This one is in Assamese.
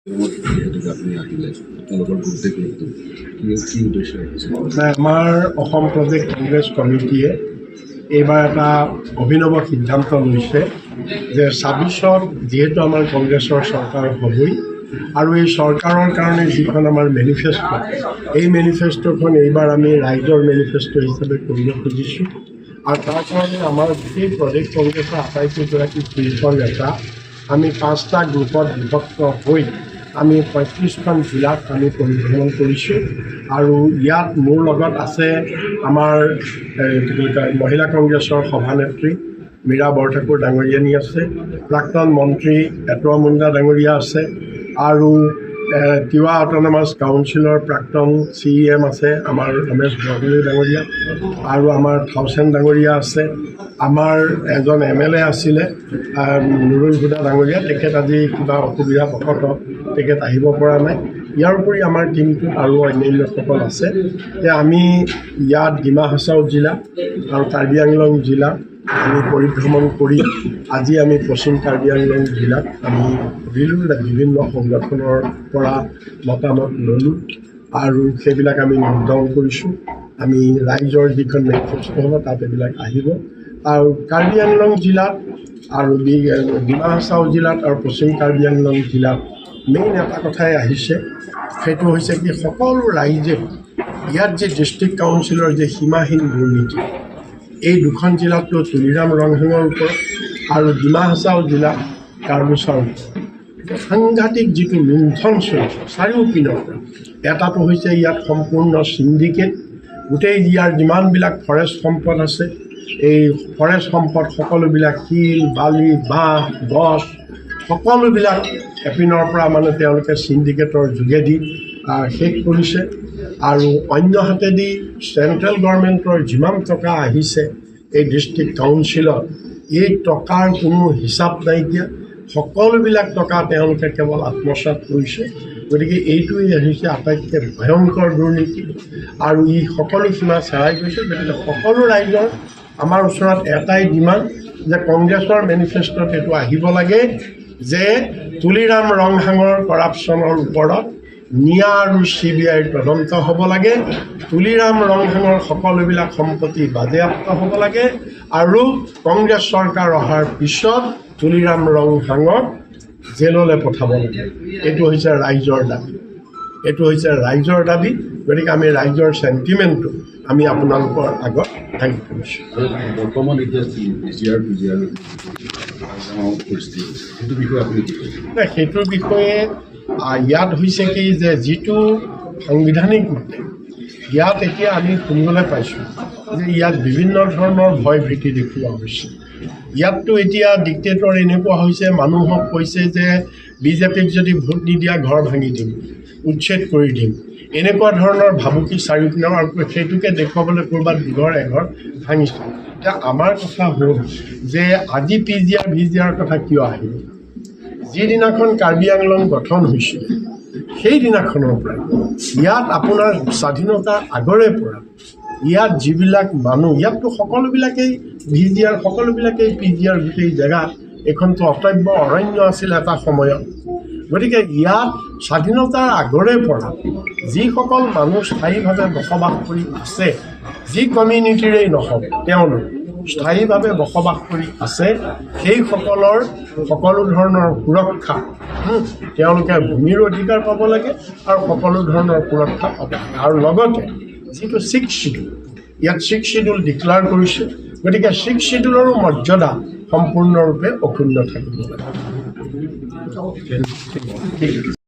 যিহেতুকে আপুনি আহিলে, আপোনালোকৰ গোটেই গ্ৰুপটো কি কি উদ্দেশ্যে আহিছে? নাই, আমাৰ অসম প্ৰদেশ কংগ্ৰেছ কমিটিয়ে এইবাৰ এটা অভিনৱ সিদ্ধান্ত লৈছে যে 26ত যিহেতু আমাৰ কংগ্ৰেছৰ চৰকাৰ হ'বই আৰু এই চৰকাৰৰ কাৰণে যিখন আমাৰ মেনিফেষ্টো, এই মেনিফেষ্টোখন এইবাৰ আমি ৰাইজৰ মেনিফেষ্টো হিচাপে কৰিব খুজিছোঁ। আৰু তাৰ কাৰণে আমাৰ গোটেই প্ৰদেশ কংগ্ৰেছৰ আটাইকেইগৰাকী শীৰ্ষ নেতা আমি পাঁচটা গ্ৰুপত বিভক্ত হৈ আমি 35খন জিলাত আমি পৰিভ্ৰমণ কৰিছোঁ। আৰু ইয়াত মোৰ লগত আছে আমাৰ এই, কি বুলি কয়, মহিলা কংগ্ৰেছৰ সভানেত্ৰী মীৰা বৰঠাকুৰ ডাঙৰীয়ানী আছে, প্ৰাক্তন মন্ত্ৰী এটোৱা মুণ্ডা ডাঙৰীয়া আছে আৰু তিৱা অট'নমাছ কাউন্সিলৰ প্ৰাক্তন চিইএম আছে আমাৰ ৰমেশ বৰদলৈ ডাঙৰীয়া আৰু আমাৰ থাউচেন ডাঙৰীয়া আছে। আমাৰ এজন এমএলএ আছিলে নুৰুল হুদা ডাঙৰীয়া, তেখেত আজি কিবা অসুবিধাবশতঃ তেখেত আহিব পৰা নাই। ইয়াৰ উপৰি আমাৰ টীমটোত আৰু অন্যান্যসকল আছে যে আমি ইয়াত ডিমা হাছাও জিলা আৰু কাৰ্বি আংলং জিলা আমি পৰিভ্ৰমণ কৰি আজি আমি পশ্চিম কাৰ্বি আংলং জিলাত আমি ঘূৰিলোঁ, বিভিন্ন সংগঠনৰ পৰা মতামত ল'লোঁ আৰু সেইবিলাক আমি নোট ডাউন কৰিছোঁ। আমি ৰাইজৰ যিখন মেনিফেষ্টো হ'ব, তাত এইবিলাক আহিব। আৰু কাৰ্বি আংলং জিলাত আৰু ডিমা হাছাও জিলাত আৰু পশ্চিম কাৰ্বি আংলং জিলাত মেইন এটা কথাই আহিছে, সেইটো হৈছে কি, সকলো ৰাইজে ইয়াত যে ডিষ্ট্ৰিক্ট কাউন্সিলৰ যে সীমাহীন দুৰ্নীতি, এই দুখন জিলাততো তুলিৰাম ৰংহাঙৰ ওপৰত আৰু ডিমা হাছাও জিলাত কাৰ্বুচাৰ ওপৰত সাংঘাতিক যিটো লুণ্ঠন চলিছে চাৰিওপিনৰ পৰা। এটাটো হৈছে ইয়াত সম্পূৰ্ণ চিণ্ডিকেট। গোটেই ইয়াৰ যিমানবিলাক ফৰেষ্ট সম্পদ আছে, এই ফৰেষ্ট সম্পদ সকলোবিলাক, শিল, বালি, বাঁহ, গছ, সকলোবিলাক এপিনৰ পৰা মানে তেওঁলোকে চিণ্ডিকেটৰ যোগেদি শেষ কৰিছে। আৰু অন্যহাতেদি চেণ্ট্ৰেল গভৰ্ণমেণ্টৰ যিমান টকা আহিছে এই ডিষ্ট্ৰিক্ট কাউন্সিলত, এই টকাৰ কোনো হিচাপ নাইকিয়া। সকলোবিলাক টকা তেওঁলোকে কেৱল আত্মসাত কৰিছে। গতিকে এইটোৱেই হৈছে আটাইতকৈ ভয়ংকৰ দুৰ্নীতি আৰু ই সকলো সীমা চেৰাই গৈছে। গতিকে সকলো ৰাইজৰ আমাৰ ওচৰত এটাই ডিমাণ্ড যে কংগ্ৰেছৰ মেনিফেষ্টত এইটো আহিব লাগে যে তুলিৰাম ৰংহাঙৰ কৰাপশ্যনৰ ওপৰত নিয়া আৰু চিবিআইৰ তদন্ত হ'ব লাগে, তুলিৰাম ৰংহাঙৰ সকলোবিলাক সম্পত্তি বাজেয়াপ্ত হ'ব লাগে আৰু কংগ্ৰেছ চৰকাৰ অহাৰ পিছত তুলিৰাম ৰংহাঙক জেললৈ পঠাব লাগে। এইটো হৈছে ৰাইজৰ দাবী, এইটো হৈছে ৰাইজৰ দাবী। গতিকে আমি ৰাইজৰ চেণ্টিমেণ্টটো আমি আপোনালোকৰ আগত দাঙি ধৰিছোঁ। আৰু বৰ্তমান এতিয়া পিজিআৰ পিজিআৰ পৰিস্থিতি, সেইটো বিষয়ে আপুনি কি ক'ব? নাই, সেইটোৰ বিষয়ে ইয়াত হৈছে কি যে যিটো সাংবিধানিক মতে ইয়াত এতিয়া আমি শুনিবলৈ পাইছোঁ যে ইয়াত বিভিন্ন ধৰণৰ ভয় ভীতি দেখুওৱা হৈছে। ইয়াততো এতিয়া ডিক্টেটৰ এনেকুৱা হৈছে, মানুহক কৈছে যে বিজেপিক যদি ভোট নিদিয়া, ঘৰ ভাঙি দিম, উচ্ছেদ কৰি দিম, এনেকুৱা ধৰণৰ ভাবুকি চাৰিওপিনৰ। আৰু সেইটোকে দেখুৱাবলৈ ক'ৰবাত দুঘৰ এঘৰ ভাঙিছে। এতিয়া আমাৰ কথা হ'ল যে আজি পিজিআৰ ভিজিআৰ কথা কিয় আহিব? যিদিনাখন কাৰ্বি আংলং গঠন হৈছিলে, সেইদিনাখনৰ পৰাই ইয়াত আপোনাৰ স্বাধীনতাৰ আগৰে পৰা ইয়াত যিবিলাক মানুহ, ইয়াততো সকলোবিলাকেই ভিজিআৰ, সকলোবিলাকেই পিজিআৰ। গোটেই জেগা এইখনতো অটব্য অৰণ্য আছিল এটা সময়ত। গতিকে ইয়াত স্বাধীনতাৰ আগৰে পৰা যিসকল মানুহ স্থায়ীভাৱে বসবাস কৰি আছে, যি কমিউনিটিৰেই নহওক, তেওঁলোক স্থায়ীভাৱে বসবাস কৰি আছে, সেইসকলৰ সকলো ধৰণৰ সুৰক্ষা, তেওঁলোকে ভূমিৰ অধিকাৰ পাব লাগে আৰু সকলো ধৰণৰ সুৰক্ষা পাব লাগে। আৰু লগতে যিটো ছিক্স চিডিউল, ইয়াত ছিক্স চিডিউল ডিক্লেয়াৰ কৰিছে, গতিকে ছিক্স চিডিউলৰো মৰ্যাদা সম্পূৰ্ণৰূপে অক্ষুণ্ণ থাকিব লাগে। ঠিক আছে।